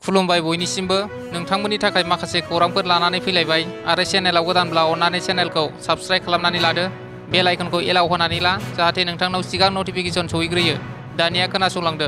खुलुमबाय बयनिसिमबो नोंथांमोननि थाखाय माखासे खौरांफोर लानानै फैलायबाय आरो चेनेलाव गोदानब्ला अन्नानै चेनेलखौ साबस्क्राइब खालामनानै लादो बेल आइकनखौ एलाव होनानै ला जाहाथे नोंथांनाव सिगां नटिफिकेसन सहैग्रोयो। दानिया खोनासंलांदो।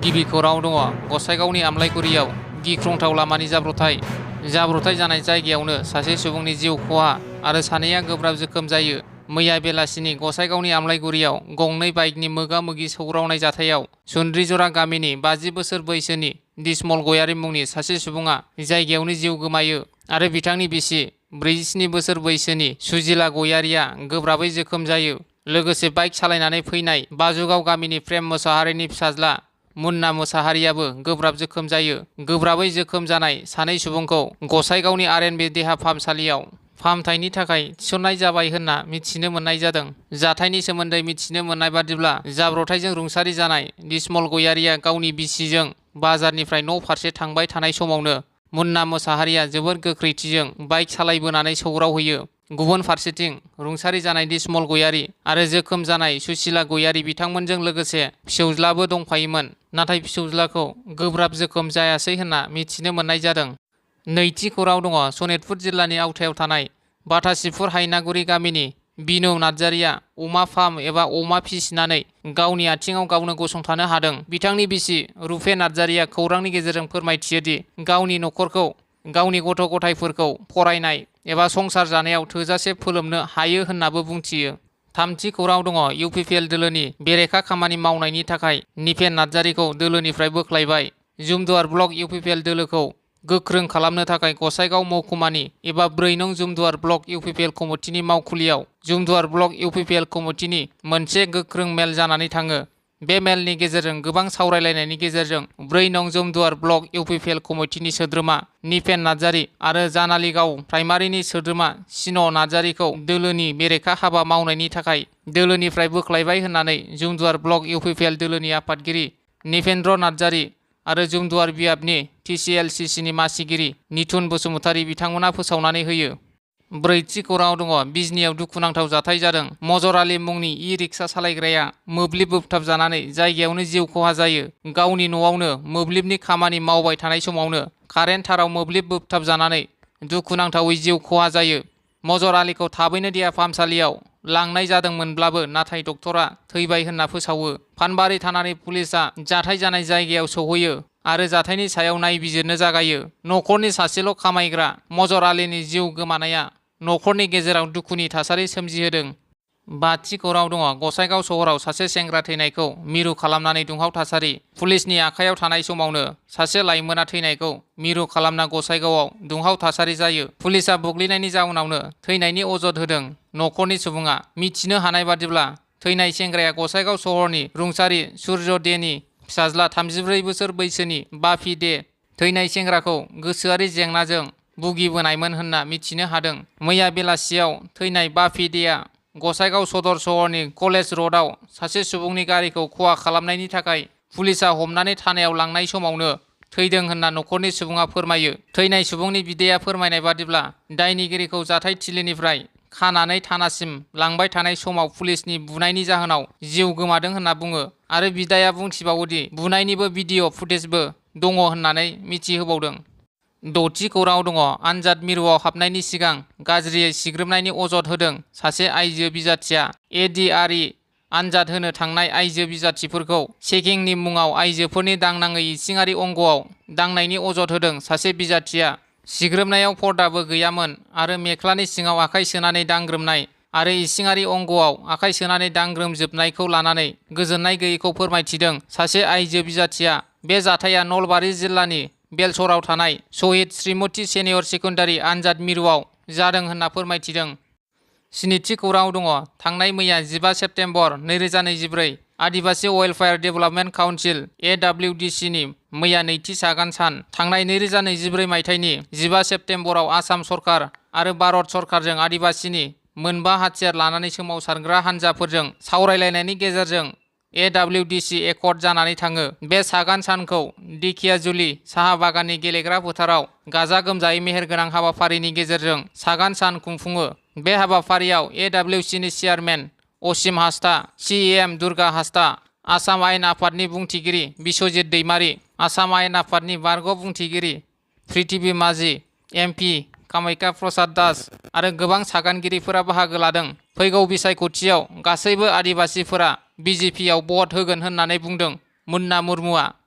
गिबि खौरां दङ गसाइगावनि आमलायगुरियाव गिख्रंथाव लामानि जाब्रथाय जानाय जायगायावनो सासे सुबुंनि जिउ खहा आरो सानैया गोब्राब जोखोम जायो। मैया बेलासिनि गसाइगावनि आमलायगुरियाव गंनै बाइकनि मोगा-मोगि सौग्रावनाय जाथायाव सुन्द्रिजरा गामिनि 50 बोसोर बैसोनि दिसमल गयारि मुंनि सासे सुबुङा जायगायावनो जिउ गोमायो आरो बिथांनि बिसि 47 बोसोर बैसोनि सुजिला गयारिया गोब्राबै जोखोम जायो। लोगोसे बाइक सालायनानै फैनाय बाजुगाव गामिनि प्रेम मोसाहारिनि फिसाज्ला मुन्ना मोसाहारियाबो गोब्राब जोखोम जायो। गोब्राबै जोखोम जानाय सानै सुबुंखौ गसाइगावनि आर.एन.बि देहा फाहामसालियाव फाहामथायनि थाखाय थिसननाय जाबाय होनना मिथिनो मोननाय जादों। जाथायनि सोमोन्दै मिथिनो मोननाय बादिब्ला जाब्रथायजों रुंसारि जानाय दिसमल गयारिया गावनि बिसिजों बाजारनिफ्राय न' फारसे थांबाय थानाय समावनो मुन्ना मोसाहारिया जोबोद गोख्रैथिजों बाइक सालायबोनानै सौग्रावहैयो। गुबुन फारसेथिं रुंसारि जानाय दिसमल गयारि आरो जोखोम जानाय सुशिला गयारि बिथांमोनजों लोगोसे फिसौज्लाबो दंफायोमोन। नाथाय फिसौज्लाखौ गोब्राब जोखोम जायासै होनना मिथिनो मोननाय जादों। नैथि खौरां दङ सनितपुर जिल्लानि आवथायाव थानाय बाथासिफुर हायनागुरि गामिनि बिनु नार्जारिया अमा फार्म एबा अमा फिसिनानै गावनि आथिङाव गावनो गसंथानो हादों। बिथांनि बिसि रुफे नार्जारिया खौरांनि गेजेरजों फोरमायथियोदि गावनि न'खरखौ गावनि गथ' गथायफोरखौ फरायनाय एबा संसार जानायाव थोजासे फोलोमनो हायो होननाबो बुंथियो। थामथि खौरां दङ इउपिपिएल दोलोनि बेरेखा खामानि मावनायनि थाखाय निपेन नार्जारिखौ दोलोनिफ्राय बोख्लायबाय। जुमदुवार ब्लक इउपिपिएल दोलोखौ गोख्रों खालामनो थाखाय गसाइगाव महकुमानि एबा 4 नं जुमदुवार ब्लक इउपिपिएल कमिटिनि मावखुलियाव जुमदुवार ब्लक इउपिपिएल कमिटिनि मोनसे गोख्रों मेल जानानै थाङो। बे मेलनि गेजेरजों गोबां सावरायलायनायनि गेजेरजों 4 नं जुमदुवार ब्लक इउपिपिएल कमिटिनि सोद्रोमा निपेन नार्जारि आरो जानालिगाव प्राइमारिनि सोद्रोमा सिन' नार्जारिखौ दोलोनि बेरेखा हाबा मावनायनि थाखाय दोलोनिफ्राय बोख्लायबाय होननानै जुमदुवार ब्लक इउपिपिएल दोलोनि आफादगिरि निपेन्द्र नार्जारि आरो जुमदुवार बियाबनि टिसिएलसिसिनि मासिगिरि निथुन बसुमतारी बिथांमोना फोसावनानै होयो। ब्रैथि खौराङाव दङ बिजनियाव दुखुनांथाव जाथाय जादों। मजर आली मुंनि इ-रिक्सा सालायग्राया मोब्लिब बोबथाबजानानै जायगायावनो जिउ खहा जायो। गावनि न'आवनो मोब्लिबनि खामानि मावबाय थानाय समावनो कारेन्ट थाराव मोब्लिब बोबथाबजानानै दुखुनांथावै जिउ खहा जायो। मजर आलीखौ थाबैनो देहा फाहामसालियाव लांनाय जादोंमोनब्लाबो नाथाय डक्टरा थैबाय होनना फोसावो। फानबारि थानानि पुलिसआ जाथाय जानाय जायगायाव सौहैयो आरो जाथायनि सायाव नायबिजिरनो जागायो। न'खरनि सासेल' खामायग्रा मजर आलीनि जिउ गोमानाया न'खरनि गेजेराव दुखुनि थासारि सोमजिहोदों। बाथि खौरां दङ गसाइगाव सहराव सासे सेंग्रा थैनायखौ मिरु खालामनानै दुंहाव थासारि। पुलिसनि आखायाव थानाय समावनो सासे लाइमोना थैनायखौ मिरु खालामना गसाइगावआव दुंहाव थासारि जायो। पुलिसआ बुग्लिनायनि जाउनावनो थैनायनि अजद होदों। न'खरनि सुबुङा मिथिनो हानाय बादिब्ला थैनाय सेंग्राया गसाइगाव सहरनि रुंसारि सुर्य देनि फिसाज्ला 34 बोसोर बैसोनि बाफि दे। थैनाय सेंग्राखौ गोसोआरि जेंनाजों भुगिबोनायमोन होनना मिथिनो हादों। मैया बेलासियाव थैनाय बाफि देआ गसाइगाव सदर सहरनि कलेज रडआव सासे सुबुंनि गारिखौ खहा खालामनायनि थाखाय पुलिसआ हमनानै थानायाव लांनाय समावनो थैदों होनना न'खरनि सुबुङा फोरमायो। थैनाय सुबुंनि बिदाया फोरमायनाय बादिब्ला दायनिगिरिखौ जाथायथिलिनिफ्राय खानानै थानासिम लांबाय थानाय समाव पुलिसनि बुनायनि जाहोनाव जिउ गोमादों होनना बुङो आरो बिदाया बुंथिबावोदि बुनायनिबो भिडिअ' फुटेजबो दङ होननानै मिथिहोबावदों। द'थि खौराङाव दङ आनजाद मिरुआव हाबनायनि सिगां गाज्रियै सिग्रोमनायनि अजद होदों सासे आइजो बिजाथिया। एडिआरइ आनजाद होनो थांनाय आइजो बिजाथिफोरखौ चेकिंनि मुङाव आइजोफोरनि दांनाङै इसिङारि अंगआव दांनायनि अजद होदों सासे बिजाथिया। सिग्रोमनायाव पर्दाबो गैयामोन आरो मेख्लानि सिङाव आखाइ सोनानै दांग्रोमनाय आरो इसिङारि अंगआव आखाइ सोनानै दांग्रोमजोबनायखौ लानानै गोजोननाय गैयैखौ फोरमायथिदों सासे आइजो बिजाथिया। बे जाथाया नलबारि जिल्लानि बेलसराव थानाय शहीद श्रीमती सेनियर सेकेन्डारि आनजाद मिरुआव जादों होनना फोरमायथिदों। स्निथि खौराङाव दङ थांनाय मैया 15 सेप्तेम्बर 2024 आदिबासी वेलफेयार डेभेलपमेन्ट काउन्सिल AWDCनि मैया नैथि सागान सान। थांनाय 2024 मायथाइनि 15 सेप्तेम्बराव आसाम सरकार आरो भारत सरकारजों आदिबासीनि मोनबा हाथियार लानानै सोमावसारग्रा हान्जाफोरजों सावरायलायनायनि गेजेरजों AWDC एकर्ड जानानै थाङो। बे सागान सानखौ दिखियाजुलि साहा बागाननि गेलेग्रा फोथाराव गाजा गोमजायै मेहेरगोनां हाबाफारिनि गेजेरजों सागान सान खुंफुङो। बे हाबाफारियाव AWCनि चेयारमेन असीम हांसदा, CEM दुर्गा हांसदा आसाम आयेन आफादनि बुंथिगिरि बिश्वजित दैमारी, आसाम आयेन आफादनि बारग' बुंथिगिरि प्रिथिबि माझी, MP कामाख्या प्रसाद दास आरो गोबां सागानगिरिफोरा बाहागो लादों। फैगौ बिसायख'थियाव गासैबो आदिबासीफोरा BJP आव भट होगोन होननानै बुंदों मुन्ना मुर्मुआ।